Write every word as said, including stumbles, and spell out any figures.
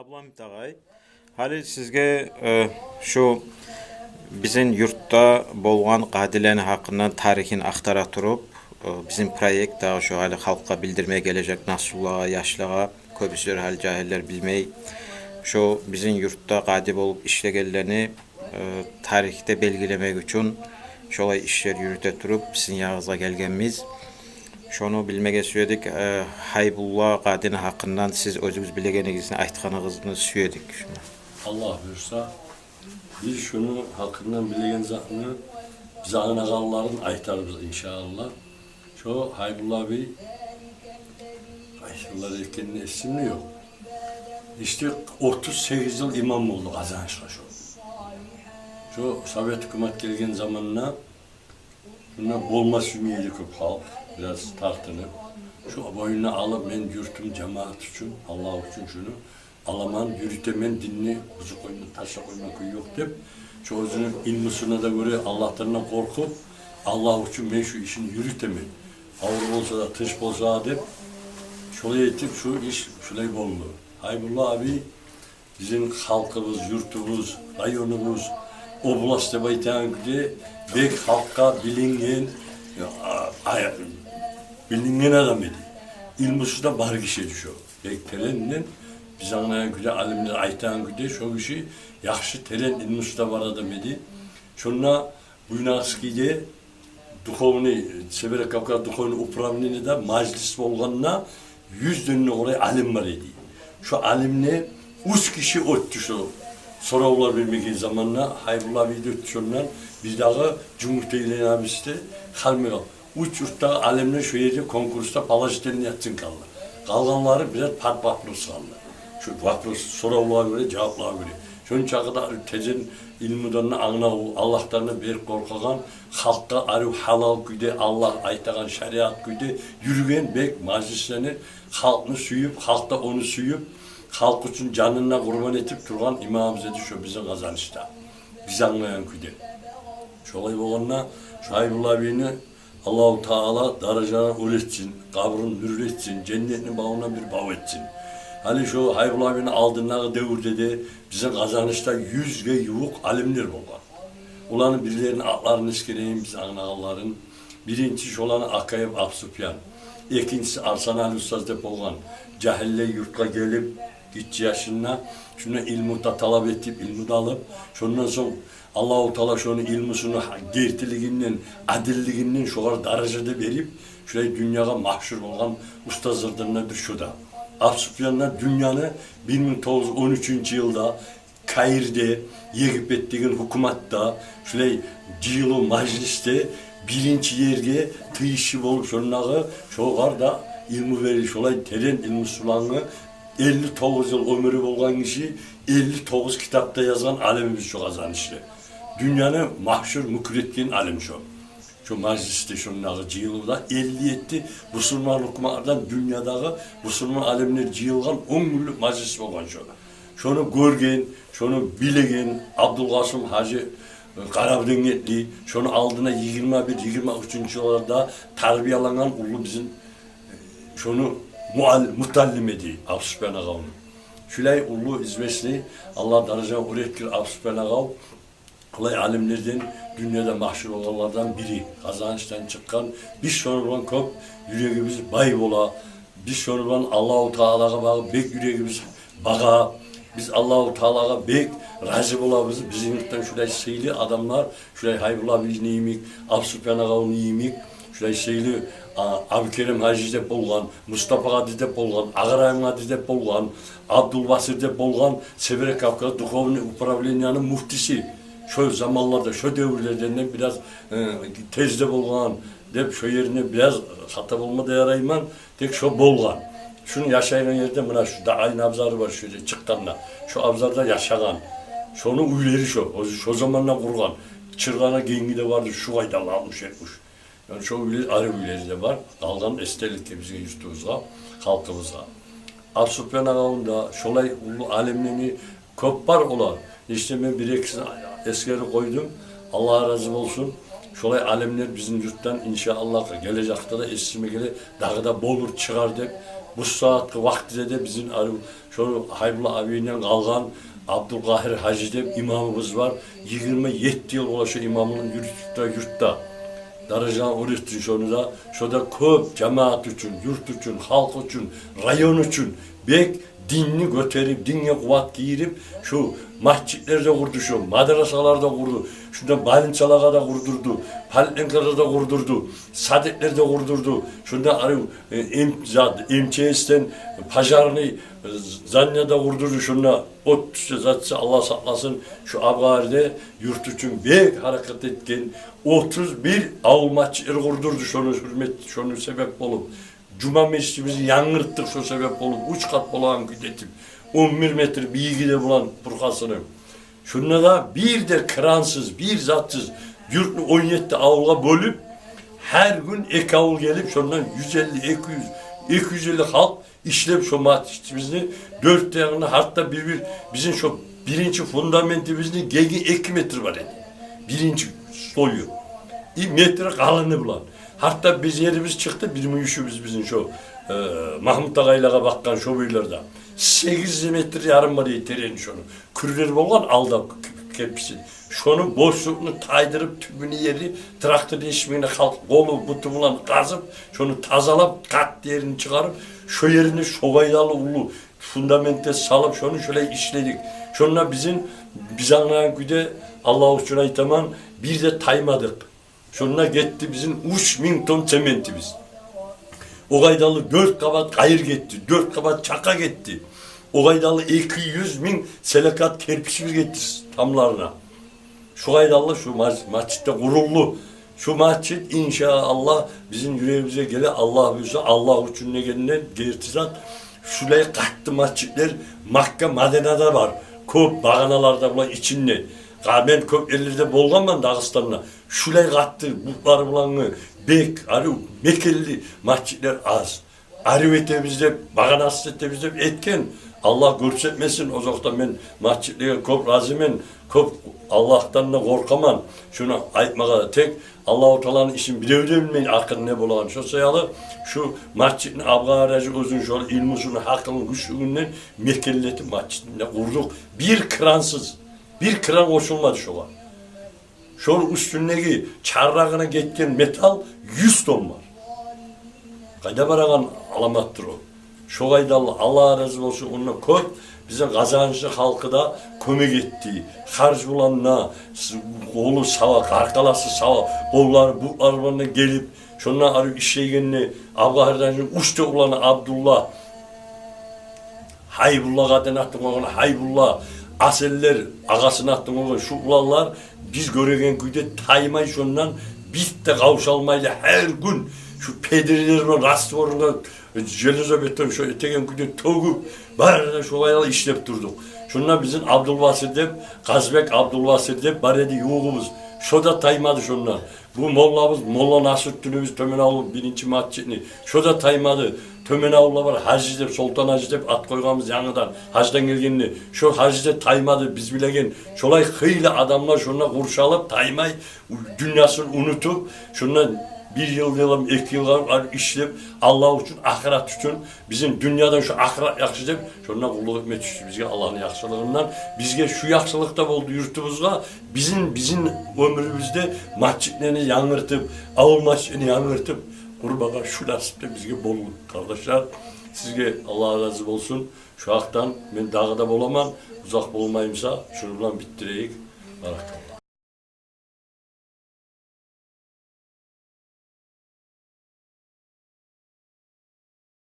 Абламит агъай, гьали сизге, э, шу бизин юртда болгъан къадилени гьакъындан тарихин ахтара туруп, э, бизин проект дагъы шу гьали халкъгъа билдирме гележек, насиллагъа, яшлагъа, кёбюсюлер гьали жагьиллер билмей. Шу бизин юртда къади болуп ишлегенлени э, тарихде белгилемек учун шолай ишлер юрюте туруп, сизин ягъыгъызгъа гелгенбиз. Шону билмеге сюедик, э, Гьайбулла къадини гьакъындан сиз оьзюгюз билегенигизни айтгъаныгъызны сюедик. Шуну. Аллагь буюрса, биз шуну гьакъындан билеген затны, биз англагъанларын айтарбыз, иншааллагь. Шо Гьайбулла абий, къайсы йыллар экени эсимде ёкъ. Иште, отуз сегиз йыл имам болду Къазанышгъа шо. Шо совет гьукумат гелген заманда, шунда болма сюймей эди кёп халкъ, бираз тартынып. Шо боюнуна алып, мен юртум, жамаат учун, Аллагь учун шуну аламан, юрютемен, динни бузуп къойма, ташлап къойма кюй ёкъ деп, шо оьзюню илмусуна да гёре, Аллагьдан да къоркъуп, Аллагь учун мен шу ишни юрютемен. Авур болса да, тынч болса да деп, шолай этип, шу иш шулай болду. Гьайбулла абий бизин халкъыбыз, юртубуз, районубуз, область деп айтагъан кюйде бек халкъгъа билинген, а, а, билинген адам эди. Илмусу да бар гиши эди шо. Бек теренден, биз англагъан кюйде, алимлер айтагъан кюйде, шо гиши яхшы терен илмусу да бар адам эди. Шонда Буйнакскийде духовный, Северо-Кавказ духовный управлениеде мажлис болгъанда, юзден де къолай алим бар эди. Шо алимни уьч гиши оьтдю шо соравлар бермеге заманда, Гьайбулла абий де оьтдю шондан, бирдагъы Жюнгютейлени абиси де къалмай къалды. Уьч юртдагъы алимлер шо ерде конкурсда положительный оценка алды. Къалгъанлары бираз под вопрос къалды. Шо вопрос, соравлагъа гёре, жаваплагъа гёре. Шончакъы да терен илмудан да англаву, Аллагьдан да бек къоркъагъан, халкъгъа арив гьалал кюйде, Аллагь айтагъан шариат кюйде юрюген, бек мажлислени, халкъны сююп, халкъ да ону сююп, халкъ учун жанын да къурбан этип тургъан имамыбыз эди шо бизин Къазанышда. Биз англагъан кюйде. Шолай болгъанда, шо Гьайбулла абийни Аллагьу Таала даражаларын оьр этсин, къабурун нюрлю этсин, женнетни бавундан бир бав этсин. Гьали шо Гьайбулла абийни алдындагъы девюрде де бизин Къазанышда юзге ювукъ алимлер болгъан. Оланы бирлерини атларын эсгерейим, биз англагъанларын. Биринчи шоланы Акаев Абусупиян, экинчиси Арсанали устаз деп болгъан. Жагьиллей юртгъа гелип, гиччи яшында шунда илму да талап этип, илму да алып, шондан сонг Аллагьу Таала шону илмусуну гертилигинден, адиллигинден шогъар даража да берип, шулай дюньягъа машгьур болгъан устазлардан да бир шо да. Абусупиян да дюньяны бир минг тогъуз юз он уьчюнчю йылда Каирде, Египет деген гьукуматда, шулай жыйылыв мажлисде биринчи ерге тийишли болуп, шондагъы шогъар да илму берип, шолай терен илмусу булангъы элли тогъуз йыл оьмюрю болгъан гиши, элли тогъуз китап да язгъан алимибиз шо къазанышлы. Дюньяны машгьур мюкюр этген алим шо. Шо мажлисде, шондагъы жыйылывда элли етти бусурман гьукуматлардан дюньядагъы бусурман алимлер жыйылгъан он гюнлюк мажлис болгъан шо. Шону гёрген, шону билеген Абдулкъасым гьажи, э, Къарабудагъгентли, шону алдына йигирма бир, йигирма уьчюнчю йылларда тарбиялангъан уллу бизин, э, шону муал-, муталлим эди Абусупиян агъавну. Шулай уллу известный, Аллагь даражаны оьр этгир Абусупиян агъав, къолай алимлерден, дюньяда машгьур болгъанлардан бири, Къазанышдан чыкъгъан. Биз шону булан кёп юрегибиз бай бола. Биз шону булан Аллагьу Таалагъа багъып бек юрегибиз багъа. Биз Аллагьу Таалагъа бек рази болабыз. Бизин юртдан шулай сыйлы адамлар, шулай Гьайбулла абийни йимик, Абусупиян агъавну йимик, шулай сыйлы, а, Абукерим гьажи деп болгъан, Мустапа къади деп болгъан, Агъарайым къади деп болгъан, Абдулбасир деп болгъан, Северо-Кавказ духовный управленияны муфтиси. Шо заманларда, шо девюрлерден де бираз, э, тезде болгъан деп, шо ерине бираз хата болма да ярайман, тек шо болгъан. Шуну яшайгъан ерде, муна шу да айны абзары бар, шу ерде чыкъгъанда, шо абзарда яшагъан. Шону уьйлери шо, оьзю шо заманда къургъан. Чыргъана генги де барды, шу къайда алтмыш-етмиш. Яни шо уьйлер, арив уьйлери де бар. Къалгъан эсделикге бизге, юртубузгъа, халкъыбызгъа. Абусупиян агъавну да, шолай уллу алимлени кёп бар олар. Иште мен бир-экисин эсгерип къойдум. Аллагь рази болсун. Шолай алимлер бизин юртдан, иншааллагь, гележекде де эсиме геле, дагъы да болур, чыгъар деп. Бу сагьатгъы вакътиде де бизин арив Шо Гьайбулла абийден къалгъан Абдулкъагьир гьажи деп имамыбыз бар. Йигирма етти йыл бола шо имамлыкъны юрютюп де юртда. Даражаны оьр этсин шону да. Шо да кёп жамаат учун, юрт учун, халкъ учун, район учун бек динни гётерип, динге къуват гийирип, шо межитлер де къурду, шо мадрасалар да къурду, шунда больницалагъа да къурдурду, поликлиникалар да къурдурду, садиклер де къурдурду. Шунда арив, э, эм-, зат, М Ч С-ден пожарный, э, здание да къурдурду, шунда от тюшсе, затса, Аллагь сакъласын. Шо Абгъарда юрт учун бек гьаракат этген, отуз бир авул межитлер къурдурду, шону гьюрмет, шону себеп болуп. Жума межитибизни янгыртдыкъ, шо себеп болуп, уьч къат болагъан кюйде этип, он бир метр бийиги де булан пуркъасыны. Шунда да бир де крансыз, бир затсыз, юртну он етти авулгъа бёлюп, гьар гюн эки авул гелип, шондан юз элли, эки юз, эки юз элли халкъ ишлеп, шо межитибизни дёрт де ягъында, гьатта бир-бир, бизин шо биринчи фундаментибизни генги эки метр бар эди. Биринчи слою. И метри къалыны булан. Гьатта биз ерибиз чыкъды, бир мюйюшюбюз бизин шо, э, Магьмут агъайлагъа бакъгъан шо бойларда. Сегиз метр ярым бар эди терени шону. Кюрлер болгъан алда к-, керпичден. Шону бошлукъну тайдырып, тюбюню ери трактор ешмегине халкъ къолу, буту булан къазып, шону тазалап, къатты ерин чыгъарып, шо ерине шо къайдалы уллу фундамент де салып, шону шолай ишледик. Шонда бизин, биз англагъан кюйде, Аллагь учун айтаман, бир де таймадыкъ. Шонда гетди бизин уьч минг тонн цементибиз. О къайдалы дёрт къабат къайыр гетди, дёрт къабат чакъа гетди. О къайдалы эки юз минг силикат керпичибиз гетди тамларына. Шо къайдалы шо маж-, межит де къурулду. Шо межит, иншааллагь, бизин юрегибизге геле, Аллагь буюрса, Аллагь учун дегенден герти зат. Шулай къатты межитлер Макка, Мадинада бар. Кёп багъаналар да булан ичинде. Къа-, мен кёп ерлерде болгъанман Дагъыстанда. Шулай къатты бутлары булангы бек, арив, мекенли межитлер аз. Арив этебиз деп, багъанасыз этебиз деп этген. Аллагь гёрсетмесин, озокъда, мен межитлеге кёп разимен, кёп Аллагьдан да къоркъаман. Шуну айтмагъа да, тек Аллагьу Тааланы ишин бирев де билмей, акъыры не болагъан. Шо саялы шу межитни Абгъар гьажи оьзюню шо илмусуну, гьакъылыны гючлюгюнден мекенлетип межитни де къурдукъ. Бир крансыз, бир кран къошулмады шогъар. Шону уьстюндеги чаррагъына гетген металл юз тонн бар. Къайда барагъан аламатдыр о. Шо къайдалы, Аллагь рази болсун, онда кёп бизин Къазанышны халкъы да кёмек этди. Харж булан да, с-, къолу сава, къаркъарасы сава, къоллары, бутлары булан да гелип, шонда арив ишлейгенде, Абгъар гьажини уьч де уланы Абдулла, Гьайбулла, къатын атын къойгъан Гьайбулла, Аселлер, агъасын атын къойгъан, шу уланлар биз гёреген кюйде таймай, шондан бир де къавшалмайлы, гьар гюн шу педрилер булан растворну, железобетон шо этеген кюйде тёгюп, бары да шолай ишлеп турдукъ. Шонда бизин Абдулбасир деп, Къазбек Абдулбасир деп бар эди ювугъубуз. Шо да таймады шондан. Бу моллабыз, молла Насрутдинибиз, Тёбен авул биринчи межитни, шо да таймады. Тёбен авулда бар Гьажи деп, Солтан-Гьажи деп ат къойгъанбыз янгыдан, гьаждан гелгенде. Шо Гьажи де таймады, биз билеген. Шолай хыйлы адамлар шонда къуршалып, таймай, дюньясын унутуп, шондан бир йыл, йыл, эки йыл къалып, ишлеп, Аллагь учун, ахырат учун, бизин дюньядан шу ахырат яхшы деп, шонда къуллукъ этме тюшдю бизге Аллагьны яхшылыгъындан. Бизге шу яхшылыкъ да болду юртубузгъа. Бизин, бизин оьмюрюбюзде межитлени янгыртып, авул межитлени янгыртып къурмагъа шу насип де бизге болду, къардашлар. Сизге Аллагь рази болсун. Шу гьакъдан мен дагъы да боламан, узакъ болмаймыса, шуну булан битдирейик. Баракалла.